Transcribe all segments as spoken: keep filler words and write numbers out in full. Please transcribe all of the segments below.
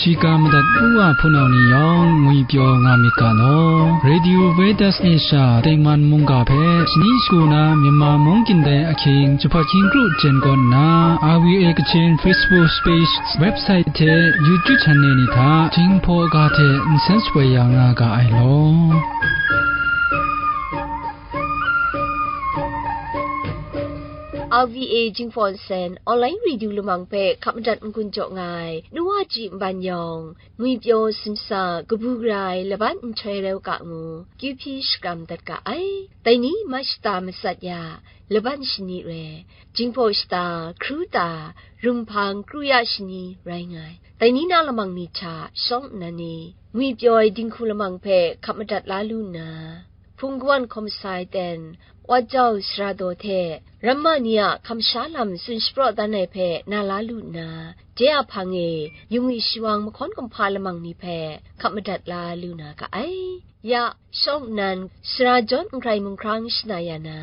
Shiga madat u wa hpunau ni yawng ngwi pyaw nga myit ga law. Radio Vedas Asia Tengman mungga hpe shani shagu na Myanmar mung kyin dai ahkying jahpat hkying kru jen kaw nna, R V A Kachin Facebook page, website hte YouTube channel ni hta Jinghpaw ga hte nsen shapoi ya nga ga ai law. R V A Jinghpaw Nsen online radio lamang hpe hkap madat n-gun jaw nga ai, nu wa ji nban yawng, ngwi pyaw simsa kabu gara ai laban nhtoi rau ka ngu, kyu hpyi shakram dat ga ai. Dai ni ma shata matsat ya, laban shani re, Jinghpaw shata, hkru ta, rumhpang kru ya shani rai nga ai. Dai ni na lamang ni hta shawng nnan ni, ngwi pyaw ai dinghku lamang hpe hkap madat la lu nna, hpung kawan hkawm sa ai ten, Wa Jau sara daw hte, ramma ni a hkamsha lam tsun shapraw dan ai hpe na la lu nna, de a hpang e, yu ngwi shawang mahkawn kumhpa lamang ni hpe hkap madat la lu na ga ai. Ya, shawng nnan, sara jawn nkrai mung hkrang shana ya na,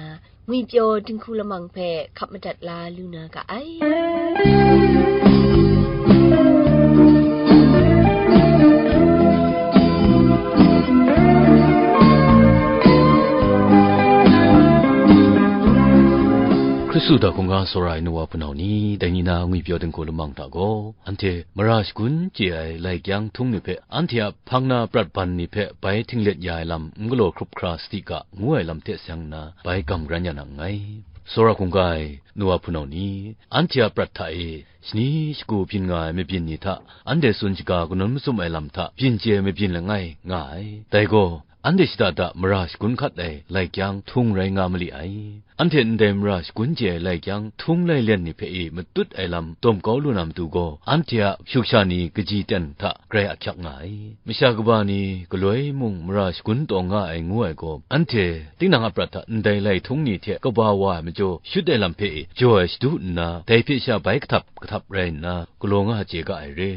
ngwi pyaw dinghku lamang hpe hkap madat la lu na ga ai. Hkristu hta hkungga tsawra ai nu wa hpunau ni, dai ni na ngwi pyaw dinghku lamang hta gaw, anhte mara shagun chye ai lai kyang htung ni hpe, anhte a hpang na prat ban ni hpe bai htinglet ya ai lam n galaw hkrup hkra sadi ga, ngu ai lam hte seng nna, bai gam garan ya na nngai. Tsawra hkungga ai nu wa hpunau ni, anhte a prat hta e shani shagu byin nga ai mabyin ni hta, anhte tsun shaga kanawn mazum ai lam hta byin chye ai mabyin langai nga ai. Dai gaw, anhte shada da mara shagun hkat ai lai kyang htung rai nga ma li ai. Anhte ndai mara shagun chye ai lai kyang htung lai lyan ni hpe e matut ai lam dawm kau lu na matu gaw, anhte a shuksha ni kaji ten hta grai ahkyak nga ai. Masha kaba ni galoi mung mara shagun taw nga ai ngu ai gaw, anhte tinang a prat hta ndai lai htung ni hte kaba wa ai majaw shut ai lam hpe e jaw ai shadu nna, dai hpe sha bai kahtap kahtap rai nna, galaw nga chye ga ai re.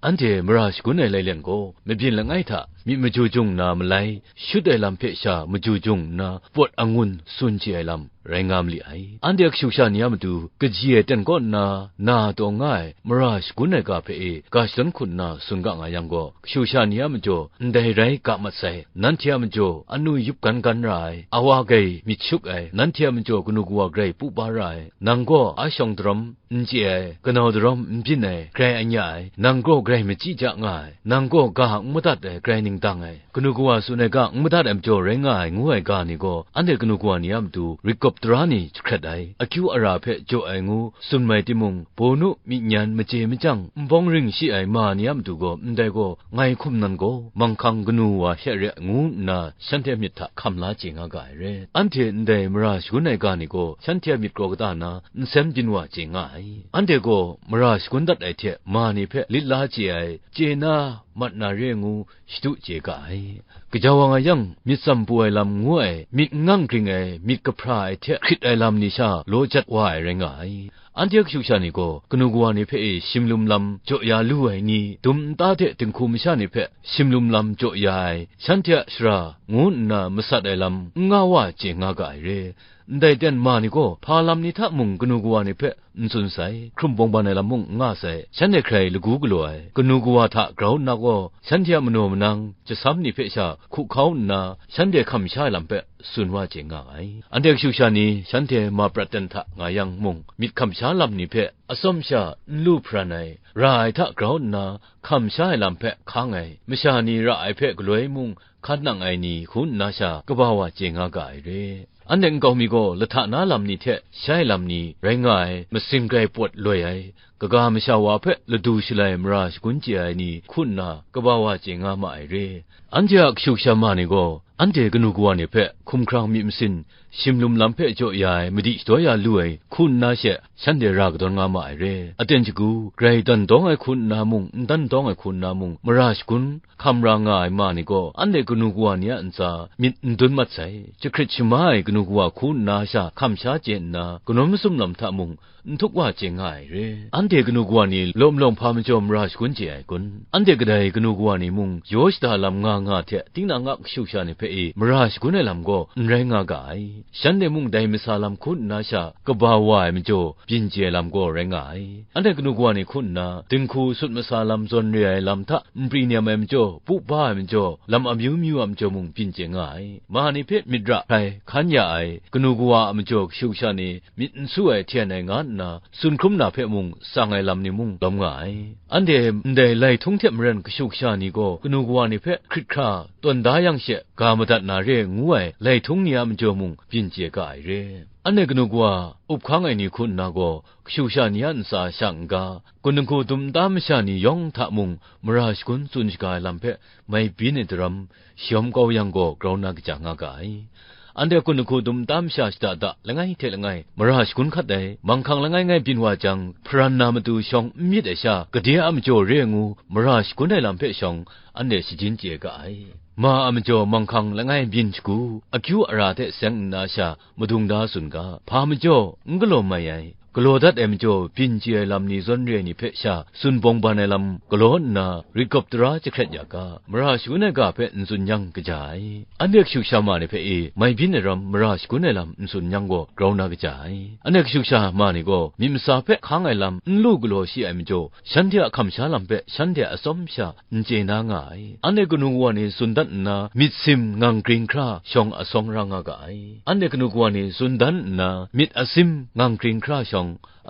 Anhte mara shagun ai lailyan gaw, mabyin langai hta myit maju jung nna malai, shut ai lam hpe sha maju jung nna, pawt angun tsun chye ai lam rai nga ma li ai. Anhte kashu kasha ni a matu, kaji ai ten kaw nna, na taw nga ai mara shagun ai ga hpe e, ga shadawn hkut nna tsun ga nga yang gaw, kashu kasha ni a majaw ndai rai ga mat sai, nanhte a majaw anu yup gan gan ra ai, awa grai myit shuk ai, nanhte a majaw kanu kawa grai pu ba ra ai, nang gaw a shawng daram, n chye ai, kanau daram n byin ai, grai anya ai, nang gaw grai machyi ja nga ai, nang gaw ga n madat ai, grai ningdang ai, kanu kawa tsun ai ga n madat ai majaw rai nga ai, ngu ai ga ni gaw, anhte kanu kawa ni a matu rit gawp tara ni jahkrat ai, akyu ara hpe jaw ai ngu tsun mai timung, bawnu, myi nyan, maje machyang, nbawng ring shi ai ma ni a matu gaw, ndai gaw, ngai hkum nan gaw, manghkang kanu wa hte re ngu nna, shanhte myit hta hkam la chye nga ga ai re. Anhte ndai mara shagun ai ga ni gaw, shanhte a myit kraw kata na, nsen byin wa chye nga ai. Anhte gaw mara shagun dat ai hte ma ni hpe lit la chye ai, chye na, mat na re ngu shadu chye ga ai. Gaja wa nga yang, myit tsam pru ai lam ngu ai, myit n ngang gring ai, myit kahpra ai hte hkrit ai lam ni sha law jat wa ai rai nga ai. Anhte kashu kasha ni gaw, kanu kawa ni hpe e shimlum lam jaw ya lu ai ni, dum nta hte dinghku masha ni hpe shimlum lam jaw ya ai, shanhte a shara ngu nna masat ai lam n nga wa chye nga ga ai re. Ndai ten ma ni gaw, hpa lam ni hta mung kanu kawa ni hpe n tsun sai, hkrum bawng ban ai lam mung n nga sai, shanhte hkrai lagu galaw ai, kanu kawa hta grau nna gaw, shanhte a manaw manang, jasam ni hpe sha hku hkau nna, shanhte hkam sha ai lam hpe tsun wa chye nga ai. Anhte kashu kasha ni shanhte ma prat ten hta nga yang mung, myit hkam sha lam ni hpe atsawm sha n lu hparan ai, ra ai hta grau nna hkam sha ai lam hpe hkang ai, masha ni ra ai hpe galoi mung hkan nang ai ni hku nna sha kaba wa chye nga ga ai re. Anhte nkau mi gaw lahta na lam ni hte shai lam ni rai nga ai, masing grai pawt loi ai, kaga masha wa hpe ladu shalai mara shagun chye ai ni hku nna kaba wa chye nga ma ai re. Anhte a kashu kasha ma ni gaw, anhte kanu kawa ni hpe hkumhkrang myit masin, shimlum lam hpe jaw ya ai, madi shadaw ya lu ai hku nna she, shanhte ra kadawn nga ma ai re. Aten shagu, grai dan dawng ai hku nna mung, n dan dawng ai hku nna mung, mara shagun hkam ra nga ai ma ni gaw, anhte kanu kawa ni a ntsa myit n dun mat sai. Jahkrit shama ai kanu kawa hku nna sha hkam sha chye nna, kanawn masum lam hta mung, n htuk wa chye nga ai re. Anhte kanu kawa ni lawm lawng hpa majaw mara shagun chye ai kun? Anhte kadai kanu kawa ni mung yaw shada lam nga nga hte, tinang a kashu kasha ni hpe e mara shagun ai lam gaw n rai nga ga ai. Shanhte mung dai masa lam hku nna sha kaba wa ai majaw, byin chye ai lam gaw rai nga ai. Anhte kanu kawa ni hku nna, dinghku sut masa lam zawn re ai lam hta npri nem ai majaw, pu ba ai majaw, lam amyu myu a majaw mung byin chye nga ai. Ma ni hpe myit ra hkrai hkan ya ai, kanu kawa a majaw kashu kasha ni myit n su ai hten ai nga nna, tsun hkrum na hpe mung tsang ai lam ni mung lawm nga ai. Anhte ndai lai htung hte maren kashu kasha ni gaw kanu kawa ni hpe hkrit hkra tawn da yang she, ga madat na re ngu ai lai htung ni a majaw mung byin chye ga ai re. Anhte kanu kawa up hkang ai ni hku nna gaw, kashu kasha ni a ntsa sha n-ga, kun dinghku dum nta masha ni yawng hta mung mara shagun tsun shaga ai lam hpe mai byin ai daram, shayawm kau yang gaw grau na kaja nga ga ai. Anhte kun dinghku dum nta masha shada da langai hte langai mara shagun hkat ai, manghkang langai ngai byin wa jang, hparan na matu shawng n myit ai sha, gade a majaw re ai ngu mara shagun ai lam hpe shawng, anhte shajin chye ga ai. Ma a majaw manghkang langai byin shagu, akyu ara hte seng nna sha, madung da tsun ga, hpa majaw n galaw mai ai, galaw dat ai majaw byin chye ai lam ni zawn re ai ni hpe sha tsun bawng ban ai lam galaw nna, rit gawp tara jahkret ya ga, mara shagun ai ga hpe n tsun yang kaja ai. Anhte kashu kasha ma ni hpe e mai byin ai ram mara shagun ai lam n tsun yang gaw grau na kaja ai. Anhte kashu kasha ma ni gaw myit masa hpe hkang ai lam n lu galaw shi ai majaw, shanhte a hkam sha lam hpe shanhte a atsawm sha n chye na nga ai. Anhte kanu kawa ni tsun dat nna, myit sim ngang gring hkra shawng asawng ra nga ga ai. Anhte kanu kawa ni tsun dan nna, myit asim ngang gring hkra shawng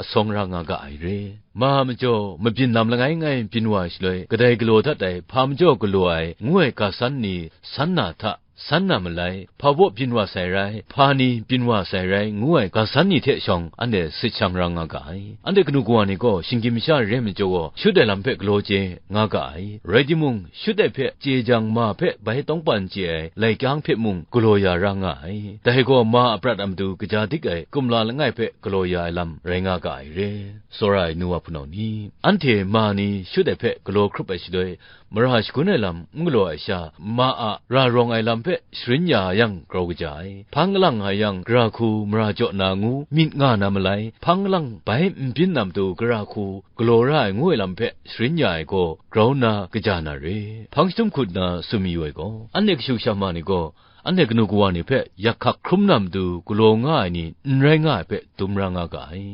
asawng ra nga ga ai re. Ma majaw, mabyin lam langai ngai byin wa ai shaloi, kadai galaw dat ai, hpa majaw galaw ai, ngu ai ga san ni san na hta, san na malai, hpa baw byin wa sai rai, hpa ni byin wa sai rai, ngu ai ga san ni hte shawng anhte sit shang ra nga ga ai. Anhte kanu kawa ni gaw shinggyim masha re ai majaw gaw, shut ai lam hpe galaw chye nga ga ai. Rai timung, shut ai hpe chye jang ma hpe bai tawngpan chye ai lai kyang hpe mung galaw ya ra nga ai. Dai gaw ma a prat a matu kaja dik ai kumla langai hpe galaw ya ai lam rai nga ga ai re. Tsawra ai nu wa hpunau ni, anhte ma ni shut ai hpe galaw hkrup ai shaloi, mara shagun ai lam n galaw ai sha, ma a ra rawng ai lam hpe sharin ya yang grau kaja ai. Hpang kalang nga yang, gara hku mara jaw na ngu myit nga na malai, hpang kalang bai n byin na matu gara hku galaw ra ai ngu ai lam hpe sharin ya ai gaw grau nna kaja na re. Hpang chyahtum hkut nna tsun mayu ai gaw, anhte kashu kasha ma ni gaw, anhte kanu kawa ni hpe yak hkak hkrum na matu galaw nga ai ni n rai nga ai hpe dum ra nga ga ai.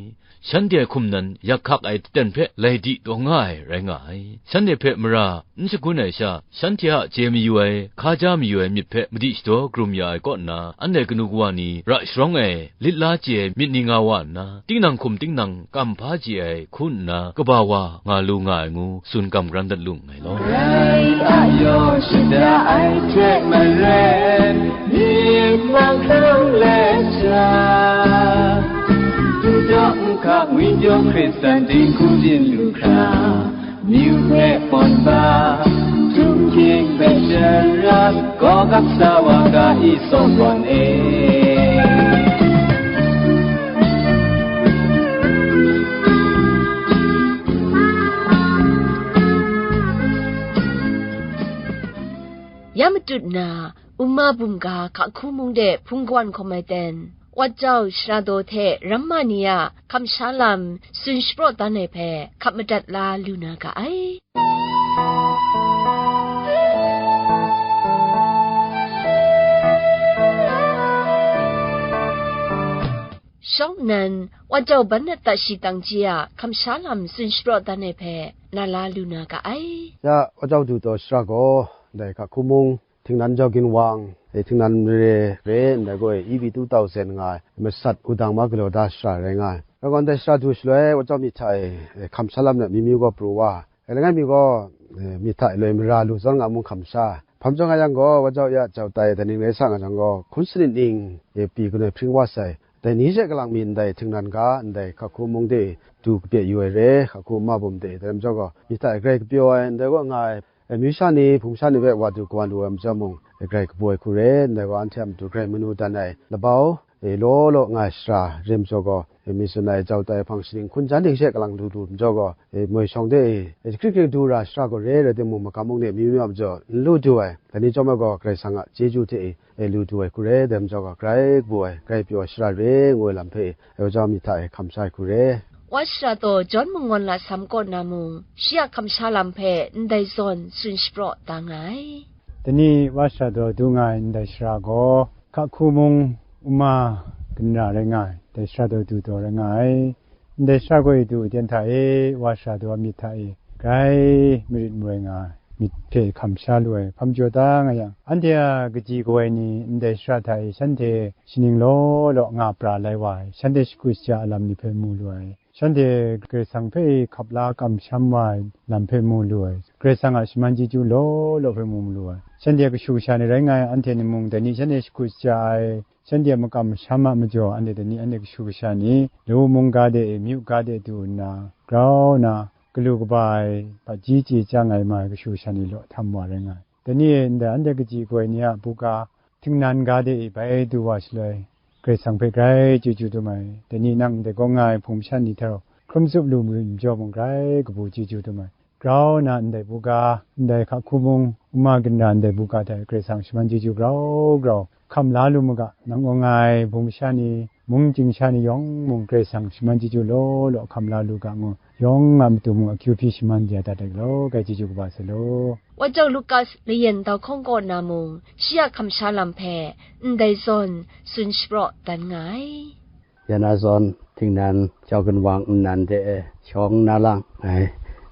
Shanhte hkum nan yak hkak ai aten hpe lai di taw nga ai rai nga ai. Shanhte hpe mara n shagun ai sha, shanhte a chye mayu ai, hkaja mayu ai myit hpe madi shadaw krum ya ai kaw nna, anhte kanu kawa ni ra sharawng ai, lit la chye ai myit ni nga wa nna, tinang hkum tinang kam hpa chye ai hku nna kaba wa nga lu nga ai ngu, tsun kam karan dat lu nngai law. Rai a yaw shada ai hte maren, myit mang hkrung let sha, du daw n hkak ngwipyaw Hkristan dinghku byin lu hkra, myu hpe pawn ba, htum hkying hpe sharat, gaw gap sa wa ga i, Sawpon e. Ya matut na, Uma bumga hkaku mung de hpung kawan hkawm ai ten, Wat jau shara daw hte ramma ni a kamsha lam tsun shapraw dan ai hpe hkap madat la lu na ga ai. Shawng nnan, Wat jau ban nat dat shi tang ji a kamsha lam tsun shapraw dan ai hpe na la lu na ga ai. Ya, Wa Jau Du Taw Shara gaw, ndai hka hku mung, Htingnan Jau Ginwang, e, Htingnan Mare re, ndai gaw, e, E B two thousand nga ai, masat wudang ma galaw da shara rai nga ai. Rai gaw, ndai shara du shaloi, Wa Jau myit hta e, e, hkam sha lam na myit myu gaw pru wa, e, langai mi gaw, e, myit hta e loi mara lu zawn nga mung hkam sha. Hpam jaw nga yang gaw, Wa Jau ya jau tai, dai ning rai sa nga jang gaw, hkun sanit ning, e, pyi kanu hpring wa sai. Dai ni she kalang mi ndai Htingnan ga, ndai hkaku mung de du kapye yu ai re, hkaku ma bum de, dai lam jau gaw, myit hta e grai kapyaw ai, ndai gaw nga ai, e, amyu sha ni, hpung sha ni hpe wa du kawan lu ai majaw mung, e, grai kabaw ai hku re, ndai gaw anhte a matu grai manu dan ai labau, e, law law nga ai shara re majaw gaw, e, mi tsun ai jau tai hpang shaning hkun jan ting she kalang lu lu majaw gaw, e, moi shawng de, e, hkrit hkrit du ra shara gaw re, rai timung, magam mung de amyu myu a majaw n lu du ai, dai ni chyawm ai gaw Karai Kasang a chyeju hte e, e, lu du ai hku re, dai majaw gaw grai kabaw ai, grai pyaw ai shara re, ngu ai lam hpe, e, Wa Jau myit hta e hkam sha ai hku re. Wa Shara Daw Jawn Mangawn Lasam kaw na mung, shi a kamsha lam hpe ndai zawn tsun shapraw da nga ai. Dai ni Wa Shara Daw du nga ai ndai shara gaw, Hkahku mung Uma Ginra rai nga ai, dai Shara Daw du taw rai nga ai. Ndai shara gaw i du ten hta e, Wa Shara Daw a myit hta e, grai marit marai nga ai, myit hpe hkam sha lu ai hpam jaw da nga yang, anhte a kaji kaw ai ni ndai shara hta e shanhte shaning law law nga pra lai wa ai, shanhte shakut shaja a lam ni hpe mu lu ai, shanhte Karai Kasang hpe hkap la kamsham wa ai lam hpe mu lu ai, Karai Kasang a shaman chyeju law law hpe mu lu ai, shanhte kashu kasha ni rai nga ai, anhte ni mung dai ni shanhte shakut shaja ai, shanhte a makam masham a majaw, anhte dai ni anhte kashu kasha ni, lawu mungga de e, myu ga de du nna, grau nna, galu kaba ai, hpaji chye chyang ai ma ai kashu kasha ni law htam wa rai nga ai. Dai ni e ndai anhte kaji kaw ai ni a buga, htingnan ga de e bai du wa shaloi, Karai Kasang hpe grai chyeju dum ai, dai ni nang ndai gaw nga ai hpung masha ni hte rau hkrum tsup lu majaw mung grai kabu chyeju dum ai. Grau nna ndai buga, ndai Hkahku mung, Uma Ginra ndai buga hta e Karai Kasang shaman chyeju grau grau hkam la lu mu ga, nang gaw nga ai hpung masha ni, mung chying sha ni yawng mung Karai Kasang shaman chyeju law law hkam la lu ga ngu, yawng a matu mung akyu hpyi shaman ya dat ai galaw, grai chyeju kaba sai law. Wa Jau Lukas layan dau hkawng kaw na mung, shi a kamsha lam hpe ndai zawn tsun shapraw dan nga ai. Ya na zawn, htingnan jau ginwang nnan de e shawng na lang ai,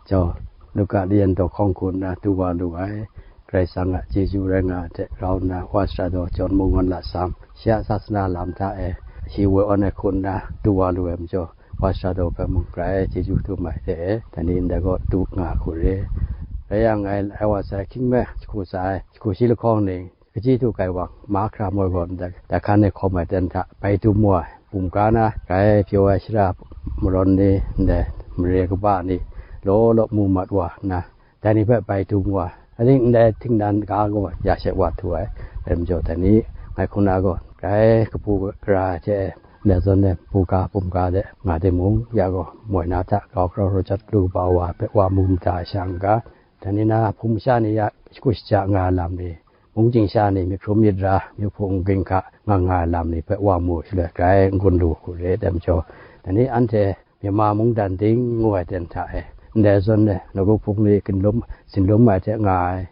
Jau Luka layan dau hkawng hku nna du wa lu ai. Karai Kasang a chyeju rai nga ai hte rau nna, Wa Shara Daw Jawn Mangawn Lasam, shi a sasana lam hta e shi woi awn ai hku nna du wa lu ai majaw, Wa Shara Daw hpe mung grai chyeju dum ai hte e, dai ni ndai gaw du nga hku re. Rai yang, ngai lai wa sai hkying me, jahku sa ai, jahku shi lahkawng ning, kaji du kai wang, mahkra moi gaw ndai, dai hkan e hkawm ai ten hta bai dum wa ai, bum ga na, grai pyaw ai shara marawn ni, ndai mare kaba ni, law law mu mat wa nna, dai ni hpe bai dum wa ai. Aning ndai htingnan ga gaw ya she wa htu ai, rai majaw, dai ni ngai hku na gaw, grai kabu gara ai hte, ndai zawn e buga bum ga de nga timung, ya gaw, moi na hta grau grau rau jat lu kaba wa hpe wa mu mada ai sha n ga, dai ni na hpung masha ni ya shakut shaja nga ai lam ni, mung chying sha ni myit hkrum myit ra, myu hpung n ging hka nga nga ai lam ni hpe wa mu shaloi grai n gun lu hku re, dai majaw, dai ni anhte Myanmar mungdan ding ngu ai ten hta e, ndai zawn e nawku hpung ni ginlum, zinlum ai hte nga ai,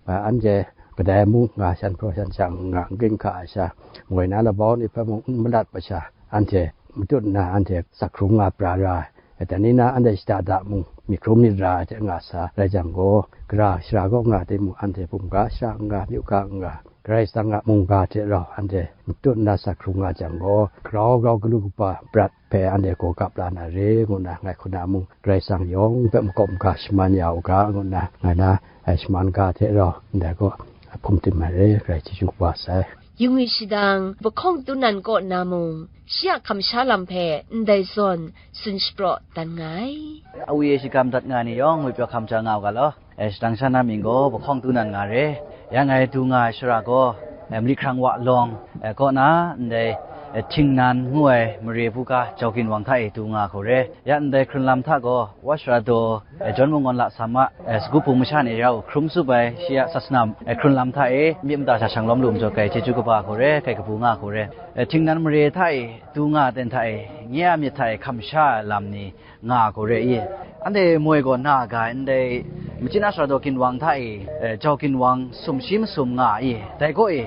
anhte kadai mung nga shan hpraw shan shang nga n ging hka ai sha, moi na labau ni hpe mung n malat masha, anhte matut nna anhte sak hkrung nga pra ra ai. Dai ni na anhte shada da mung myit hkrum myit ra ai hte nga sa rai jang gaw, gara shara kaw nga timung, anhte bum ga shara n nga, myu ga n nga, Karai Kasang a mungga hte rau anhte matut nna sak hkrung nga jang gaw, grau grau galu kaba prat hpe anhte gaw gap la na re, ngu nna ngai hku na mung, Karai Kasang yawng hpe makawp maga shaman ya u ga, ngu nna ngai na ai shaman ga hte rau ndai gaw hpung tim ai re, grai chyeju kaba sai. Yingwi shadang, bahkawng tunan kaw na mung, shi a kamsha lam hpe ndai zawn tsun shapraw dan nga ai. Awi e shagam dat nga ai ni yawng ngwipyaw hkam ja nga u ga law. E, shadang sha na mying gaw bahkawng tunan nga re. Ya ngai du nga ai shara gaw, e, Mali Hkrang Wa Lawng, e, kaw na ndai, e, Htingnan ngu ai mare buga jau ginwang hta e du nga hku re. Ya ndai hkrun lam hta gaw, Wa Shara Daw, e, Jawn Mangawn Lasam a, e, sagu hpung masha ni rau hkrum tsup ai shi a sasana, e, hkrun lam hta e myit mada sha shang lawm lu majaw, grai chyeju kaba hku re, grai kabu nga hku re. E, Htingnan mare hta e du nga ai ten hta e, nye a myit hta e hkam sha ai lam ni, nga hku re i. Anhte moi gaw na ga ai, ndai Machyina Shara Daw ginwang hta e, e, jau ginwang sumshi masum nga ai i. Dai gaw e,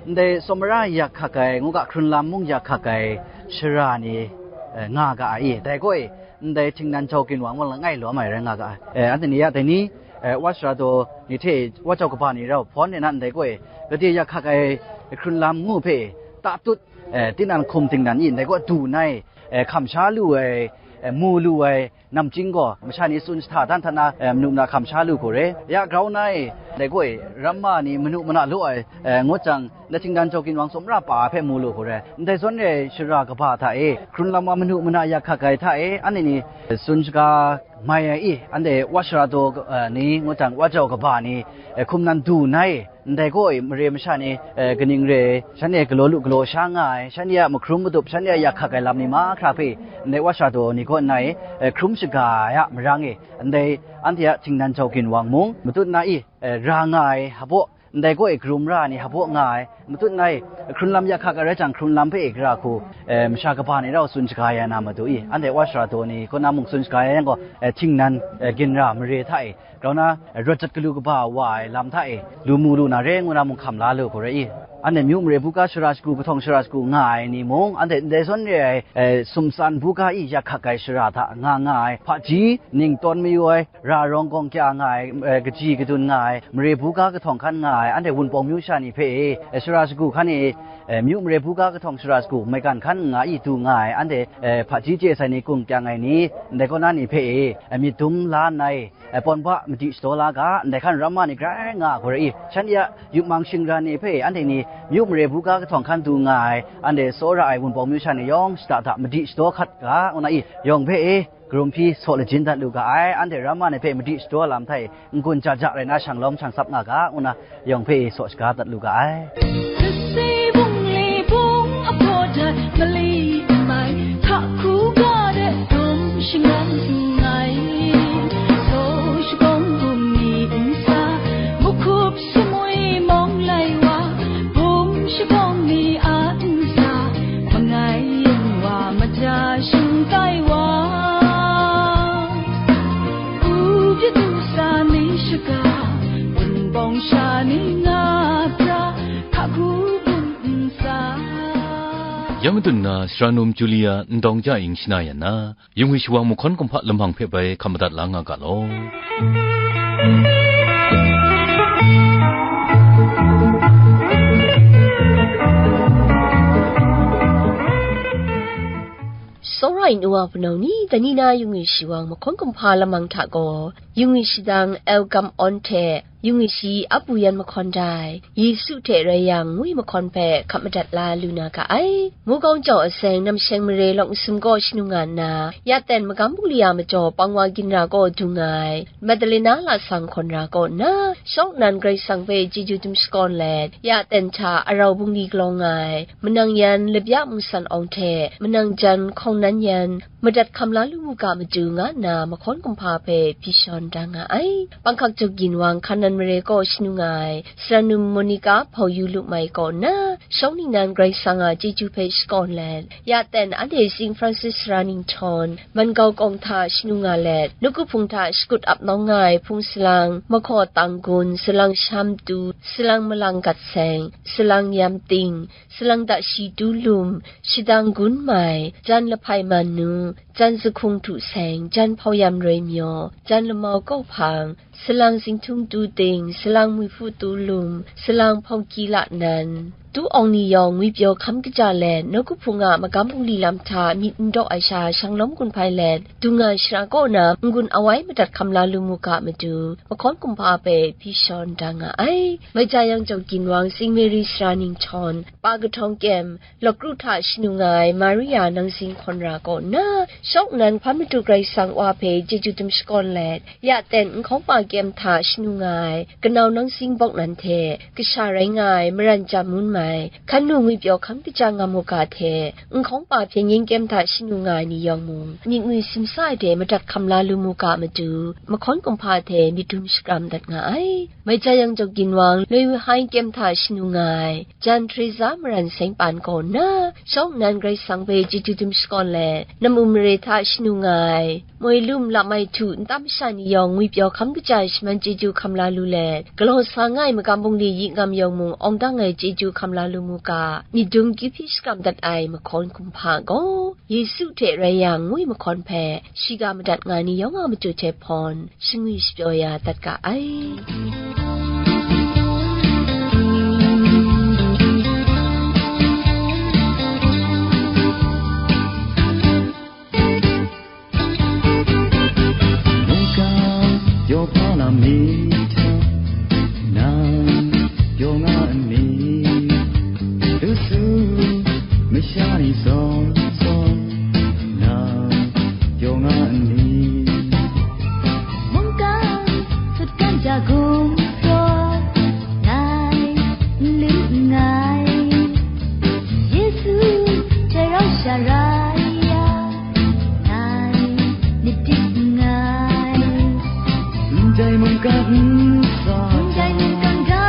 ndai tsawmara yak hkak ai, ngu ga hkrun lam mung yak hkak ai shara ni, e, nga ga ai i. Dai gaw e, ndai Htingnan jau ginwang mung langai lawm ai rai nga ga ai. E, anhte ni ya dai ni, e, Wa Shara Daw ni hte Wa Jau kaba ni rau hpawn e na ndai gaw e, gade yak hkak ai hkrun lam ngu hpe tatut, e, tinang hkum tingnan i, ndai gaw du nai, e, hkam sha lu ai, e, mu lu ai, namchying gaw masha ni tsun jahta dan hta na, e, manu mana hkam sha lu hku re. Ya grau na e, dai gaw e, ramma ni manu mana law ai, e, ngut jang, ndai Htingnan jau ginwang tsawmra pa hpe mu lu hku re. Ndai zawn re shara kaba hta e, hkrun lam wa manu mana yak hkak ai hta e, anhte ni tsun shaga mai ai i, anhte Wa Shara Daw, e, ni, ngut jang Wa Jau kaba ni, e, hkum nan du nai. Ndai gaw e, mare masha ni, e, kaning re ai, shanhte galaw lu galaw sha nga ai, shanhte a mahkrum madup, shanhte a yak hkak ai lam ni mahkra hpe, ndai Wa Shara Daw ni kaw nna e, e, hkrum shaga ai a marang e, ndai anhte a Htingnan jau ginwang mung, matut nna i, e, ra nga ai, hpaw, ndai kaw e karum ra ai ni hpaw nga ai, matut ngai, hkrun lam ya hkak ai rai jang, hkrun lam hpe e gara hku, eh, masha kaba ni rau tsun shaga ya na matu i, anhte wa shara daw ni kaw na mung tsun shaga ya yang gaw, eh, htingnan, eh, ginra mare hta e, grau na, eh, rawt jat galu kaba wa ai lam hta e, lu mu lu na re ngu na mung hkam la lu hku rai i, anhte myu mare buga shara shagu, kahtawng shara shagu nga ai ni mung, anhte ndai zawn re ai, eh, sumtsan buga i ya hkak ai shara hta nga nga ai, hpaji ning tawn mayu ai, ra rawng gawng kya nga ai, eh, kaji kadun nga ai, mare buga kahtawng hkan nga ai, anhte Wunpawng myu sha ni hpe e, eh, shara shagu hkan e, eh, myu mare buga kahtawng shara shagu maigan hkan nga i du nga ai, anhte, eh, hpaji chye sai ni, kung kyang ai ni, ndai kaw na ni hpe e, eh, myit dum la nna e, eh, pawn ba madi shadaw la ga, ndai hkan ramma ni grai nga ai gaw rai i, shanhte a yupmang shingran ni hpe anhte ni myu mare buga kahtawng hkan du nga ai, anhte tsawra ai Wunpawng myu sha ni yawng shada da madi shadaw hkat ga, ngu na i, yawng hpe e, karum hpyi saw lajin dat lu ga ai, anhte ramma ni hpe madi shadaw lam hta e, n-gun ja ja rai na, shanglawm shangsap nga ga, ngu na yawng hpe saw shaga dat lu ga ai. Sasi bungli bung a hpaw dat mali n mai, hta hku ga de dum shangang nngai. Saw shagawng bum ni n sa, mahkup sumwi mawng lai wa, bum shagawng ni a n sa, mangai yin wa maja shingkai wa. U pya du sa ni shaga, Wunpawng sha ni nga pra, hka hku bum n sa. Ya madun na, Sara Num Julia Ndawng Ja Ing shana yan na, yung ai shawang mahkawn kumhpa lamang hpe bai hkam madat la nga ga law. Tsawra ai nu wa hpunau ni, dai ni na yung ai shawang mahkawn kumhpa lamang hta gaw, yung ai shadang Elgam Awn hte yung ai shi Apu Yan mahkawn dai, Yesu hte rai yang, ngu ai mahkawn hpe hkap madat la lu na ga ai. Mugawng jau aseng Namsheng mare Lawk Nsum kaw shanu nga nna, ya ten magam bungli a majaw pang wa ginra kaw dung ai, Madalena lasang hkawn ra kaw nna, shawng nnan Karai Kasang hpe chyeju dum shakawn let, ya ten hta arau bungli galawng ai, manang yan Labya Mungsan Awng hte manang jan Hkawng Nan Yan, madat hkam la lu mu ga matu, nga nna mahkawn kumhpa hpe hpyi shawn da nga ai. Panghkak Jawk Ginwang Hkanan mare kaw shanu nga ai, Sara Num Monica Hpau Yu Lup Mai kaw nna, shawng ningnan Karai Kasang a chyeju hpe shakawn let, ya ten anhte Saint Francis Sara Ninghtawn, Mangau Kawng hta shanu nga let, Nawku Hpung hta shakut ap nawng nga ai hpung salang, Mahkaw Tang Gun, salang Sham Tu, salang Malang Gat Seng, salang Yam Ting, salang Dashi Tu Lum, shadang Gun Mai, jan Lahpai Man Nu, jan Zahkung Htu Seng, jan Hpau Yam Roi Myaw, jan Lamau Kaw Hpang, salang Zinghtung Tu Ting, salang Mui Hpu Tu Lum, salang Hpawng Ki La Nan, Tu Awng ni yawng ngwipyaw hkam kaja let, Nawku Hpung a magam bungli lam hta myit n daw ai sha shanglawm gun hpai let, dung nga shara kaw na n-gun awai madat hkam la lu mu ga matu, mahkawn kumhpa hpe hpyi shawn da nga ai. Mai Ja Yang Jau Ginwang Saint Mary Sara Ninghtawn, Pa Kahtawng Kyem, Lawk Kru hta shanu nga ai Maria Nang Sing Hkawn Ra kaw nna, shawng nnan Hpan Madu Karai Kasang Wa hpe chyeju dum shakawn let, ya ten Nhkawng Pa Kyem hta shanu nga ai Kanau Nang Sing Bawk Nan hte kasha rai nga ai Maran Jam Mun Mai, Hkan Nu Ngwipyaw Hkam Kaja Ngam Mu Ga hte Nhkawng Pa Hpyen Yen Kyem hta shanu nga ai ni yawng mung, myit ngwi simsa ai de madat hkam la lu mu ga matu, mahkawn kumhpa hte myit dum shakram dat nga ai. Mai Ja Yang Jau Ginwang Lewi Hai Kyem hta shanu nga ai Jan Teresa Maran Seng Pan kaw nna, shawng nnan Karai Kasang hpe chyeju dum shakawn let, Nam Um Mare hta shanu nga ai Moi Lum Lam Mai Htu nta masha ni yawng ngwipyaw hkam kaja shaman chyeju hkam la lu let, galaw sa nga ai magam bungli yi ngam yawng mung awng dang ai chyeju hkam la lu mu ga, myit dum kyu hpyi shakram dat ai mahkawn kumhpa gaw, Yesu hte rai yang, ngu ai mahkawn hpe shiga madat nga ai ni yawng a matu hte hpawn, shangwi shapyaw ya dat ga ai. Mungkan yawpa lam ni hta, nang yaw nga nni? Lusu masha ni zawn zawn, nang yaw nga nni? Mungkan sutgan ja gumhpraw, ngai n lu nngai. Yesu hte rau sha rai yang, ngai myit dik nngai. Ndai mungkan n sa, ndai mungkan ga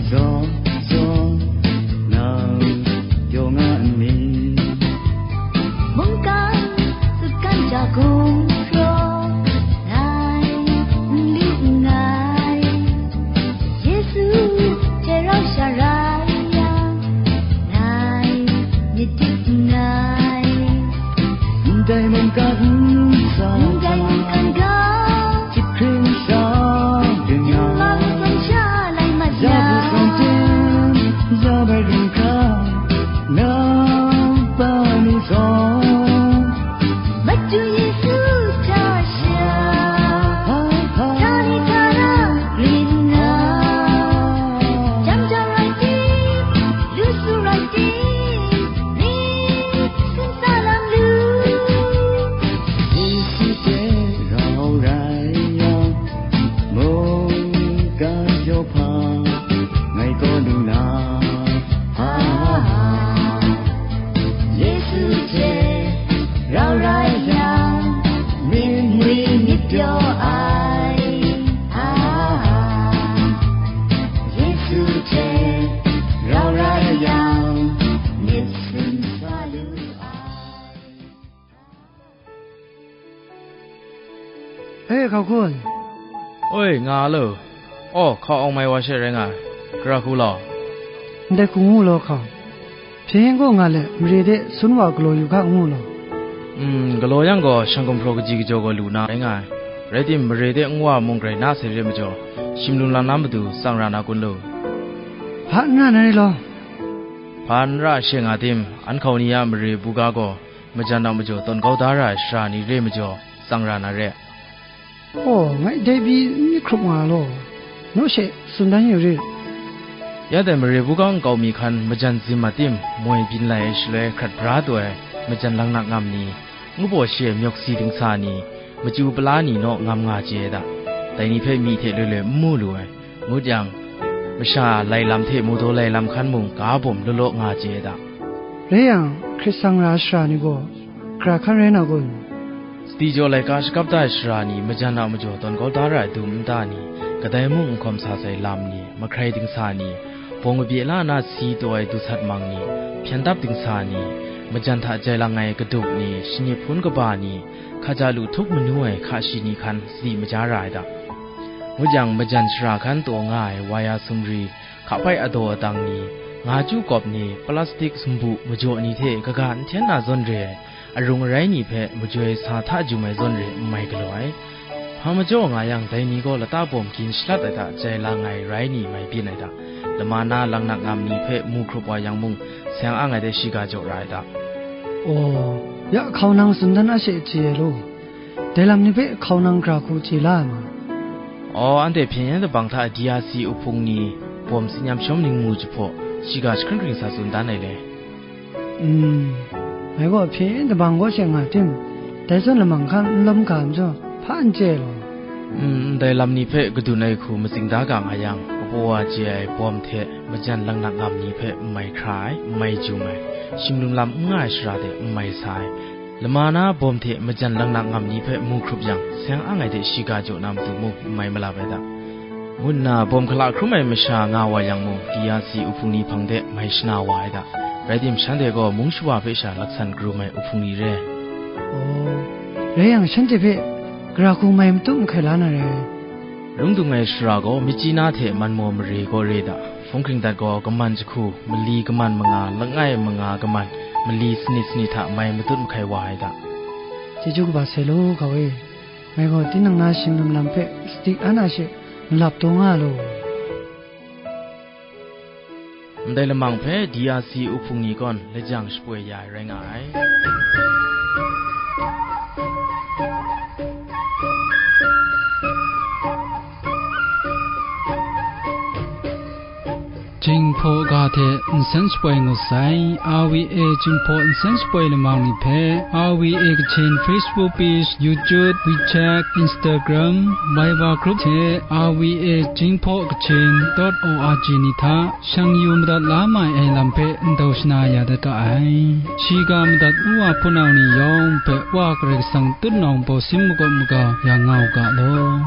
Zawn, zawn, nau, pyaw nga nni? Mungkan, sutgan ja gumhpraw, ngai, n lu nngai. Yesu, hte rau sha rai yang, ngai, myit dip nngai. Ndai mungkan, sa, ndai mungkan ga, Chyip hkring sha, ring nga. Yawng sha lai mat ya. Ya bu song jen, ya bai ring hkra, nang pa ni zawn. Madu Yesu hta sha, ha, ha, htani htana ring nga. Jam jam rai tim, lu su rai tim, myit sun sa lam lu. Yesu hte rau rai yang, mungkan pyaw hpa, ngai kaw lu na, ha, ha. Yesu hte rau rai yang, myit mwi myit pyaw ai, ha, ha. Yesu hte rau rai yang, myit sun sa lu ai. E, hkau hkun. Oi, nga lo. Aw, hkau awng mai wa she rai nga ai. Gara hku law. Ndai hku ngu law hkau. Hpyen gaw nga let, mare de sun wa galaw yu hka ngu law. Mm, galaw yang gaw, shang gumhpraw kaji kajaw gaw lu na rai nga ai. Rai tim, mare de nwa mung grai na sai re majaw, shim lung lang na matu tsang ra na kun lu? Hpa n ra na rai law. Hpa n ra she nga tim, an hkau ni a mare buga gaw, majan a majaw tawn kau da ra ai sara ni re majaw, tsang ra na re. Aw, ngai dai pyi n myit hkrup nga law, naw she tsun dan yu rit. Ya dai mare buga nkau mi hkan majan zim a tim moi byin lai ai shaloi hkrat bra taw ai majan langnak ngam ni, ngu baw shi ai myawk si dingsa ni, machyu pala ni naw ngam nga chye ai da. Dai ni hpe myi hte loi loi n mu lu ai. Ngut yang, masha lai lam hte mawdaw lai lam hkan mung ga bawm law law nga chye ai da. Rai yang, hkrit sang ra ai sara ni gaw, gara hkan rai na kun? Sadi jaw laika shakap da ai sara ni, majan a majaw tawn kau da ra ai dum nta ni, kadai mung n hkawm sa sai lam ni, mahkrai dingsa ni, bawng kabye la na si taw ai dusat mang ni, hpyen dap dingsa ni, majan hta jai lang ai kaduk ni, shanip hpun kaba ni, hkaja lu htup manu ai hka shi ni hkan sadi maja ra ai da. Ngut yang, majan shara hkan taw nga ai waya sumri, hkapai adaw adang ni, nga chyu kawp ni, plastik sumbu majaw ni hte kaga n hten na zawn re ai, arung arai ni hpe majoi sa hta jum ai zawn re n mai galaw ai. Hpa majaw nga yang, dai ni gaw lata bawm gin shalat ai hta jai lang ai rai ni mai byin ai hta, lama na langnak ngam ni hpe mu hkrup wa yang mung, seng ang ai de shiga jaw ra ai hta. Aw, ya hkau nang tsun dan a she chye ai law. Dai lam ni hpe hkau nang gara hku chye la ai ma? Aw, anhte hpyen yen dabang hta D R C uhpung ni, bawm tsin yam shawm ningmu jahpaw, shiga jahkring hkring sa tsun dan ai le. Mm, ngai gaw hpyen yen dabang kaw she nga tim, dai zawn lamang hkan n lawm ga majaw, hpa n chye ai law. Mm, ndai lam ni hpe kadun ai hku matsing da ga nga yang, kabaw wa chye ai bawm hte majan langnak ngam ni hpe n mai hkra ai, n mai jum ai, shim lung lam n nga ai shara de n mai sa ai, lama na bawm hte majan langnak ngam ni hpe mu hkrup yang, seng ang ai de shiga jaw na matu mung n mai malap ai da, ngu nna bawm hkala hkrum ai masha nga wa yang mung, D R C uhpung ni hpang de mai shana wa ai da. Rai tim, shanhte gaw mung shawa hpe sha laksan karum ai uhpung ni re. Aw, rai yang, shanhte hpe gara hku mai matut mahkai la na re. Lung dung ai shara gaw, myit chyi na hte man maw mare gaw re da, hpung hkring dat gaw, kaman jahku, mali kaman manga, langai manga kaman, mali sanit sanit hta mai matut mahkai wa ai da. Chyeju kaba sai law, hkau e. Ngai gaw tinang na shim lum lam hpe sadi an a she malap taw nga law. Ndai lamang hpe D R C uhpung ni gaw lajang shapoi ya ai rai nga ai. Jinghpaw ga hte nsen shapoi ngut sai. R V A Jinghpaw nsen shapoi lamang ni hpe R V A Kachin Facebook page, YouTube, WeChat, Instagram, Viber group hte R V A Jinghpaw Kachin dot O R G ni hta shang yu madat la mai ai lam hpe ndau shana ya dat ga ai. Shiga madat n wa hpunau ni yawng hpe Wa Karai Kasang tutnawng baw sin makawt maga ya nga u ga law.